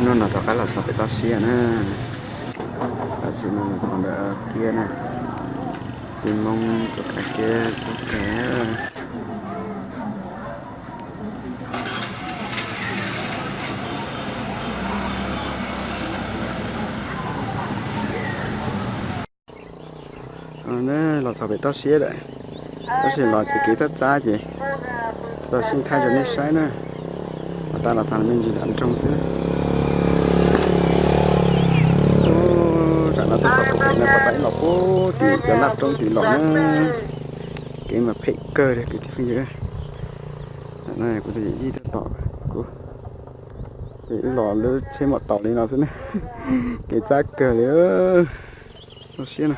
Hnub no rov qab los txog pem toj siab na. Tam sim no los txog ntawm kiab na. Tus Hmoob tus kav kiab txog kiag. Los txog pem toj siab lawm, tab sis los ces kev txhab txab ces tsis tau sib thaij rau nej saib na. Los txog me ntsis nram nroog xwb. Tam no twb txog puag pem no, puag ta ib los puag tim cov laj roob tim los na. Kev mas phem kawg li kwv tij phooj ywg. Tam no kuv tus yawm yij tab tom, kuv ces wb los lub tsheb maum taus li no xwb na. Kev txhab kawg li. Toj siab no.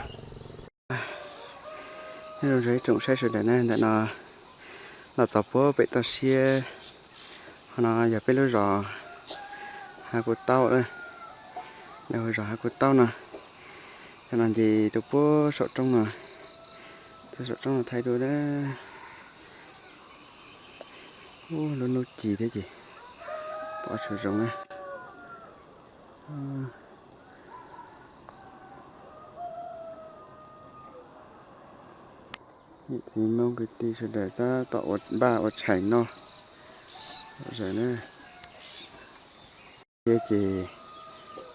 Nyob zoo ib tsoom saib sawv daws na, ntawm no los txog puag pem toj siab. Qhov no yog peb lub zos Hav Kuj Taub, lawv hu zos Hav Kuj Taub no. Cov no nce rau puag saum roob no, txog saum roob no thaij dua na. Ub, lub hnub ci thiab ces pom tsis zoo na. Niam txiv Hmoob kwv tij sawv daws tab tom ua npaj ua tshais noj. Lub caij ces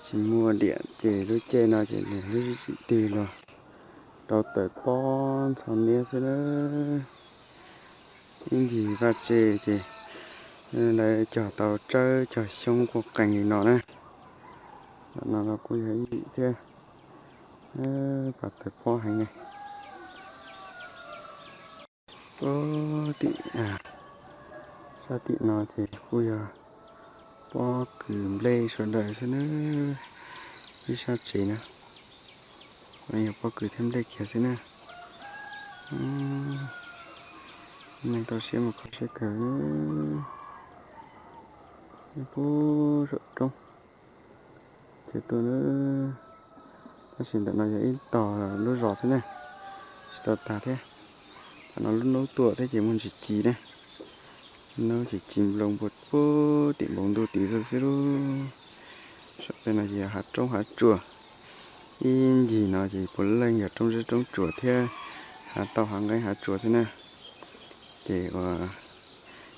tsis muaj diam ces lub caij no ces nws hlwb tsis twg los rau tawm pob ntxhov niab xwb na. Ib ncig vaj tse ces lawv cog tau tsawb cog xyoob quaj qees li no na. Ntawm no los kuj yog ib yim thiab, pas tawm pob heev li. Puag tim sab tim no ces kuj yog pob kws nplej sawv daws xwb na. Ib sab tsev na, yog pob kws thiab nplej kiag xwb na. Neeg toj siab mas kho siab kawg. Puag saum roob ces tuaj na. Tab sis ntawm no yog ib tog lub zos xwb na, tsis tau tag thiab. Tam no lub hnub tuaj thiab ces muaj ntsis ci na. Hnub ces ci nploos puag tim npoo ntuj tid xwb xwb lub. Saum tej no ces yog hav roob hav tsuas. Ib ncig no ces puav leej yog roob zeb roob tsuas thiab hav tauj hav nqeeb hav tsuas xwb na. Ces ua,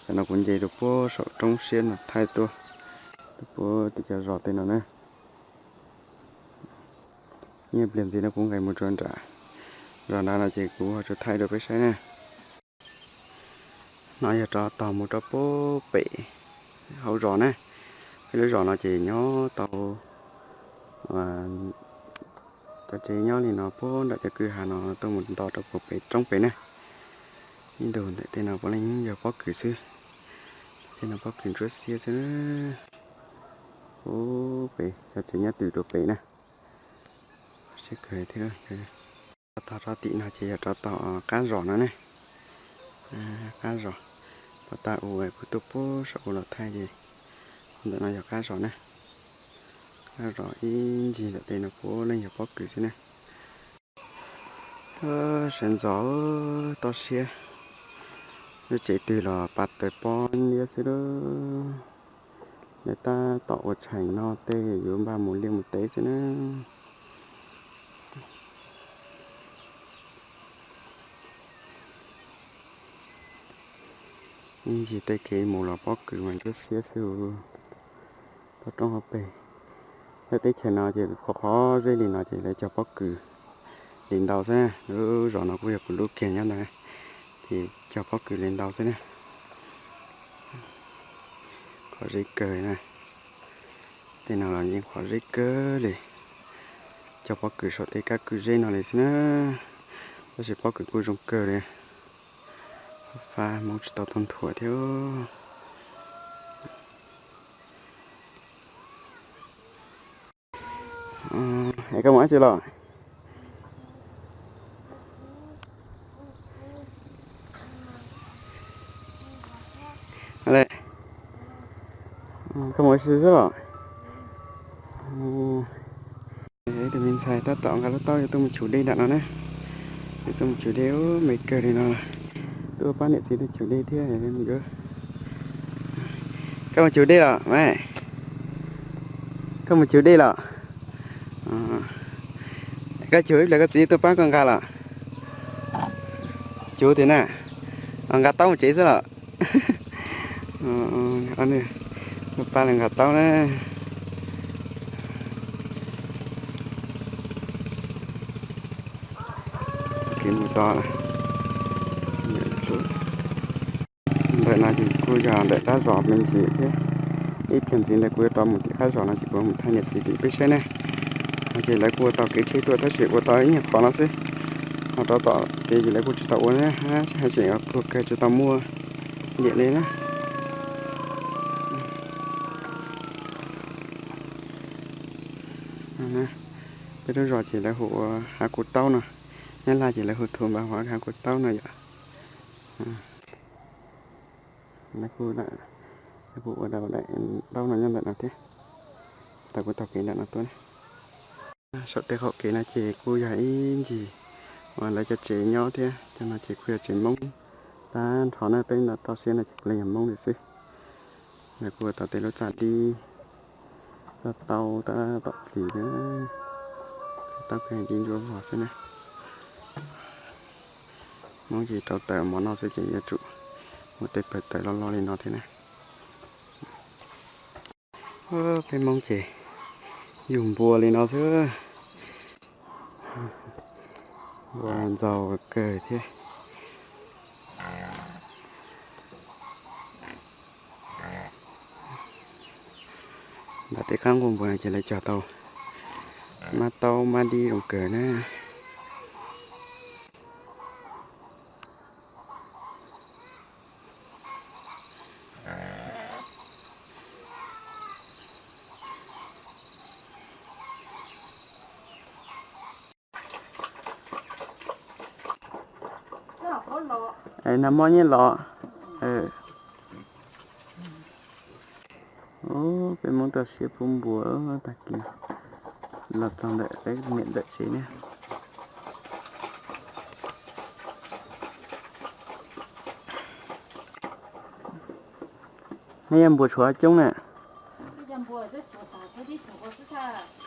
tam no kuv nce rau puag saum roob siab no thaij tuaj, rau puag tim cov zos tej no na. Nyiaj pliag ntxiv no kuv nqes mus rau nram zos nrad no ces kuv ho tsuas thaij rau peb saib na. No yog rov tog mus rau puag pem hauv zos na. Peb lub zos no ces nyob tau cov tsev nyob li no puag nram cov kwj ha no tuaj mus nto rau puag pem roob pem na. Ib ntus ntawm tej no puav leej yog pob kws xwb. Tej no pob kws ntsuab xiab xwb. Puag pem cov tsev nyob twg rau pem na. Siab kawg thiab. Tog rau tim no ces yog rov tom qab zos no ne. Qab zos, pov tas u kuv tuaj puag saum u los thaij ces ntawm no yog qab zos ne. Qab zos ib ncig ntawm tej no puav leej yog pob kws xwb ne. Sawv ntxov toj siab, lub tsev twg los pas tawm pob liab xwb lub. Lawv tab tom ua tshais noj tej yuav npaj mus liaj mus teb xwb na. Ib ncig tej kev mus los pob kws mas ntsuab xiab xwb. Toj roob hauv pes, lawv teb chaws no ces qhov qhov zeb li no ces lawv cog pob kws li ntau xwb na. Lub zos no kuj yog kuv lub kiag nyob ntawd, ces cog pob kws li ntau xwb na. Qhov zeb kawg na. Tej no los yeej qhov zeb kawg li. Cog pob kws saum tej kab kwj zeb no li xwb na. Tab sis pob kws kuj zoo kawg li. Fab fab, Hmoob tsis tau tuaj nthuav thiab. Es koj mus dab tsi los? Koj mus ua si xwb los? Ib tug me ntxhais tab tom nqa lub taub yuav tuaj mus chum dej nram no na. Yuav tuaj mus chum dej, ub, me kawg li no. Tuaj pab niam txiv tuaj chum dej thiab. Koj mus chum dej los mas? Koj mus cuag dej los? Koj cuag ib pliag koj txiv tuaj pab koj nqa los? Cuag tiag na. Nqa taub mus tsev xwb los? Tuaj pab lawv nqa taub na. Kev mus tod, ntawm no ces kuj yog ntawm qab zos me ntsis thiab. Ib pliag ntxiv ntawd kuv yuav rov mus tim qab zos no ces kuv mus thaij niam txiv tim peb saib na. No ces lawv kuj ua tau kev tsheb tuaj tab sis ua tau ib nyuag qhov no xwb. Ho rov tom kev ces lawv kuj tsis tau ua, haj tseem pluag kawg tsis tau muaj diam li na. Peb lub zos ces lawv hu ua Hav Kuv Taub no. Nyab Laj ces lawv hu Thun Npa Huav Hav Kuv Taub no yom. Lawv kuj ua daim ntaub no nyob ntawm no thiab. Tau kuv taug kev ntawm no tuaj na. Saum tej qaum kev no ces kuj yog ib ncig uas lawv cov tsev nyob thiab. Cov no ces kuj yog tsev Hmoob tag nrho na, peb no toj siab no ces puav leej yog Hmoob li xwb. Lawv kuj ua tau tej lub txaj dib, txaj taub, tab tom txi, tab kheej dib ntsuab vog xwb na. Hmoob ces rau taws mov noj xwb ces yuav tsum muaj tej pawg taws loj loj li no thiab na. Peb Hmoob ces yug npua li no xwb. Npua ntxaug kawg thiab. Nram tej qab nqua npua no ces lawv cog tau mab taub mab dib zoo kawg na. Nag hmo nyiaj los. Peb Hmoob toj siab pub npua tag kis los txog ntawm peb niam ntawm tsev ne. Nej yog npua tshuav coob na.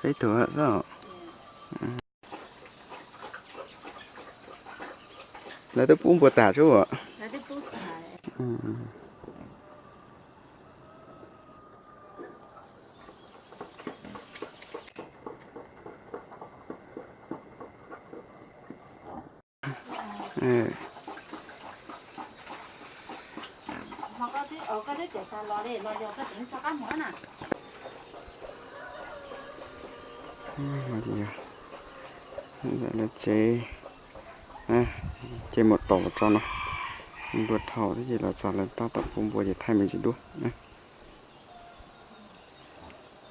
Peb tug xwb. Lawv twb pub npua tas sub. Lawv tsev, ces mus tom los tso no, npua dhau thiab ces los txog lawv tab tom pub npua ces thaij me ntsis duab.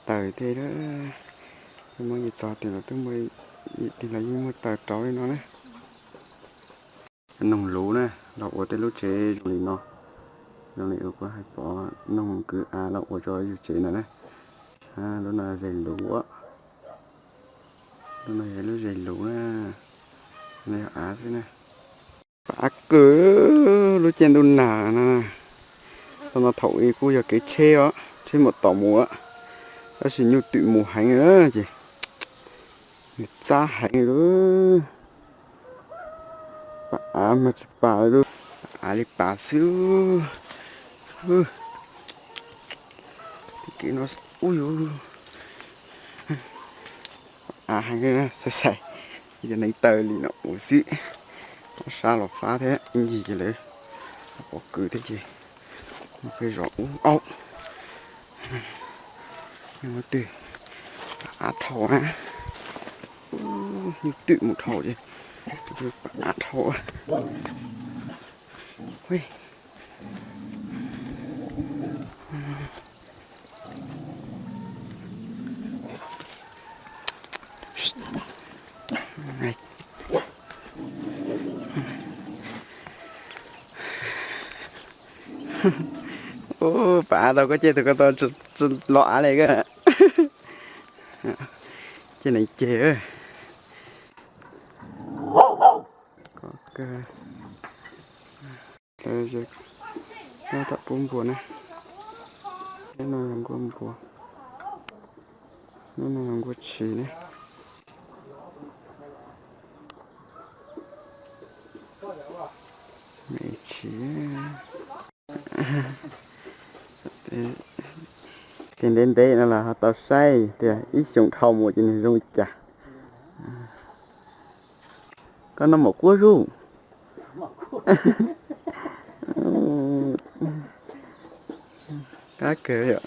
Taws thiab, peb Hmoob ces txog tim los twb muaj, tim los yeej muaj taws rauv li no na. Noog luv na, los ua tej lub tsev zoo li no, zoo li uas kuv hais pom noog kwv av los ua rau yus tsev ntawd na. Lub no ze luv, lub no yog lub ze luv na, no yog av xwb na. Av kawg, lub caij ntuj nag no, tau no thaum ub kuj yog kev tsheb os, tsheb mus tom mus, tab sis nyuj twm mus heev ces nws txab heev li. Pam av mas tsis pam li, av li pam xwb. Kev no, ub yuv, av heev, xav xav yog neev taw li no ua xwb. Ob sab los fab thiab, ib ncig ces lawv pob kws thiab ces peb zos ub aub. Twg pam av dhau na, nyuj twm mus dhau ces pam av dhau. Ub, pam av tau koj ceg tus ko tau tsis los av li koj. Ceg neeg ceg. Koj kawg. Tab tom pub npua na. Peb no yog nkuaj npua. Lub no nkuaj tshis ne. Me tshis. Ces ntev ntev no los ho tau saib tias ib xyoos dhau mus ces nws zoo li cas. Koj noj maum kuab zuj. Qab kawg yom.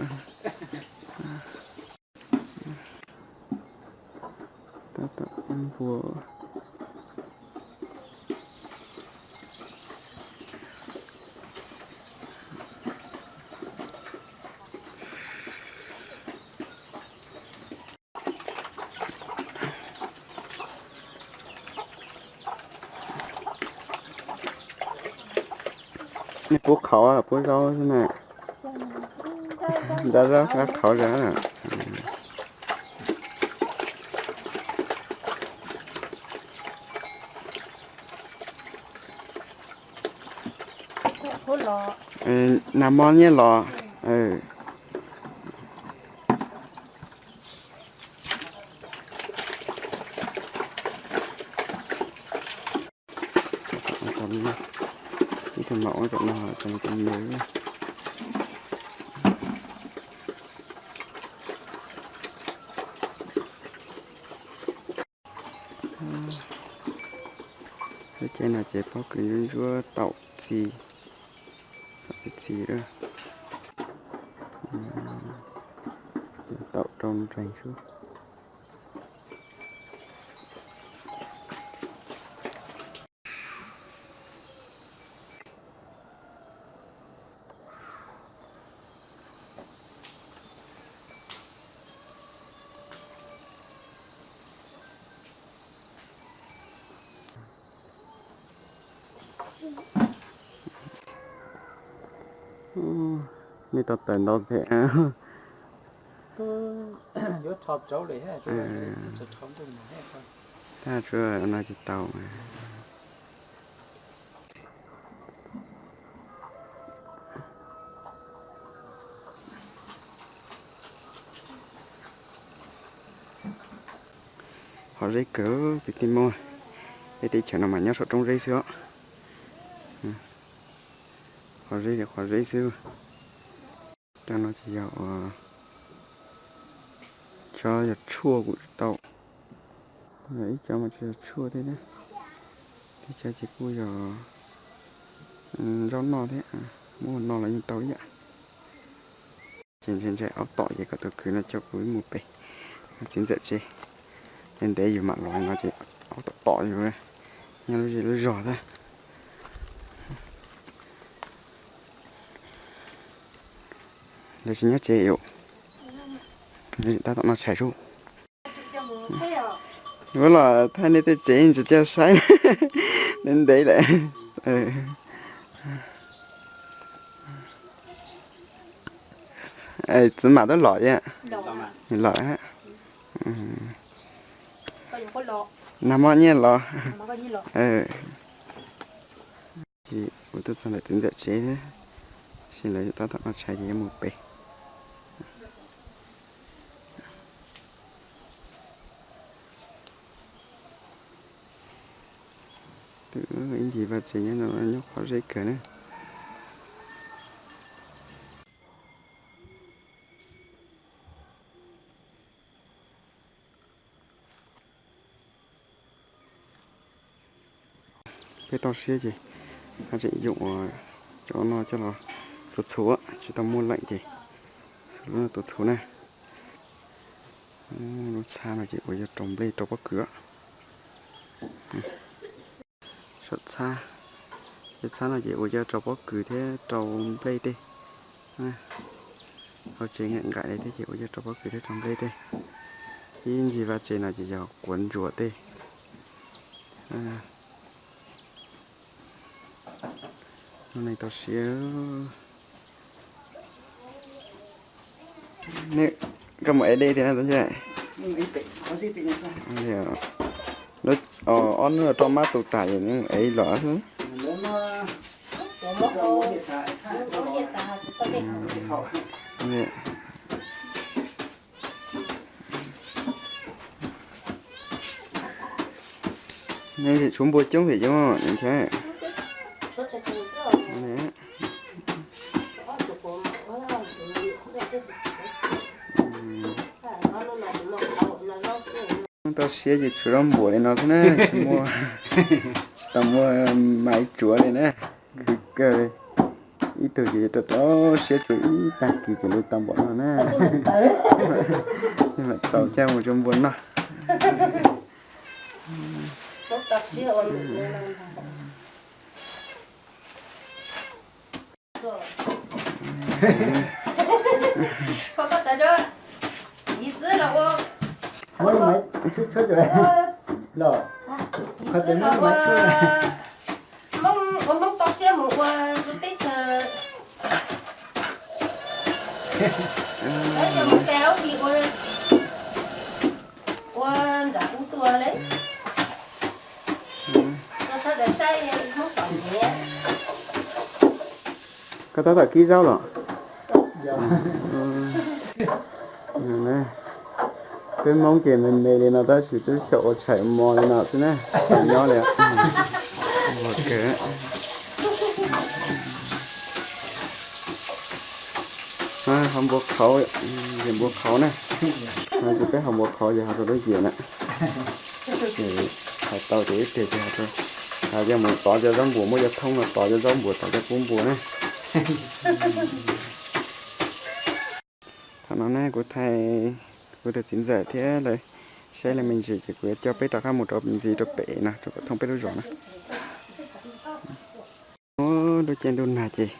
Nej pub qhauv los pub zaub xwb na? Nrab zaub qab qhauv zog. Nag hmo nyiaj los. Ib tug maum ua tom no, tom no tus me. Lub caij no ces pob kws ntsuab ntsuab taum txi, taum txi txi lawm. Taum rau nreeg xwb. Nej tau tawm ntau thiab. Tag tsuas no ces tau. Qhuav zeb kawg kwv tij Hmoob, peb teb chaws no mas nyob saum roob zeb xwb os. Qhuav zeb li qhuav zeb xwb. Cov no ces yog, cov yog tshuaj kuj tau, ib cov mas tsis yog tshuaj thiab, ib cov ces kuj yog zaub noj thiab, muab ua no los yeej tau ib yam. Ces ntshe ntshe aub tom ces kom tus kwv no coj kuv mus pem txiv ntxawm tsev, ces ntev yus mam los no ces aub tom tom yus nyob lub zej lub zog thiab. Lawv tsis nyob tsev yom? Tab tom noj tshais sub. Ua los thaij nej tej tsev tsis coj saib, ntev ntev lawm. Txiv mam twb los, los. Nag hmo nyiaj los. Ces kuv tuaj txog ntawm txiv ntxawm tsev thiab, seb lawv tab tom noj tshais ces yuav mus pem. Twb ib ncig vaj tsev nyob no nyob qhov zeb kawg na. Peb toj siab ces haj tseem yuav ua cov no coj los tuav txhuv, tsis tau muaj leem ces xuas lub no tuav txhuv na. Lub txhab no ces ua yog rau nplej rau pob kws. Saum txhab, cov txhab no ces ua yog rau pob kws thiab rau nplej tej. Hauv tsev nqaim nqaim li thiab ces ua yog rau pob kws thiab rau nplej tej. Ib ncig vaj tsev no ces yog quav ntsuas tej. Lub neej toj siab. Koj mus ev dej tiag na tab sis. Ob hnub rau mab tu tas ces nws ev los xwb. Ua Nej tshuav npua coob thiab cov ntshai. Toj siab ces tshuav zaub npua li no xwb na, tsis muaj, tsis tau muaj maiv tsuav li na. Khwv kawg li. Ib tug ces rau rau siab tsuav ib tag kis ces li tau npaum no na. Mam tau coj mus rau npua noj. Hmoob ua Hmoob toj siab mus ua teb chaws, lawv cov Hmoob tes ub kis ua, ua nram ub tuaj li. Koj sawv daws saib Hmoob tom nyiav. Koj tab tom kib zaub los? Peb Hmoob ces me me li no tab sis twb xyaum ua tshais mos li no xwb na, tsis nyob li. Ua kawg. Haus npua qhauv, yog npua qhauv na. Ces peb haus npua qhauv ces haus rau lub yias na. Ces hais tau ces ib pliag ces haus rau, yog mus tov cov zaub npua, muab cov thoob no tov cov zaub npua tov cov pub npua na. Thaum no ne kuv, kuv tus txiv ntxawm thiab lawv saib li me ntsis ces kuv yuav coj peb rov qab mus rau ntxiv rau pem no rau kom thoob peb lub zos na. Lub caij ntuj nag ces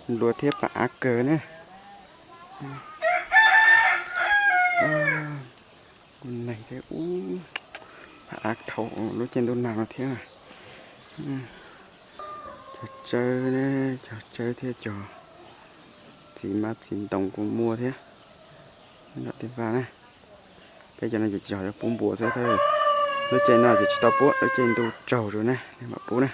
nplua thiab pam av kawg na. Ntuj nag thiab ub, pam av dhau lub caij ntuj nag no thiab. Cog tsawb, cog tsawb thiab cog txiv mab txiv ntoo kuj muaj thiab. Nram tej vaj na, peb cov no ces cog pub npua xwb, lub caij no ces tsis tau pub, lub caij ntuj tsaug rau na mam pub na.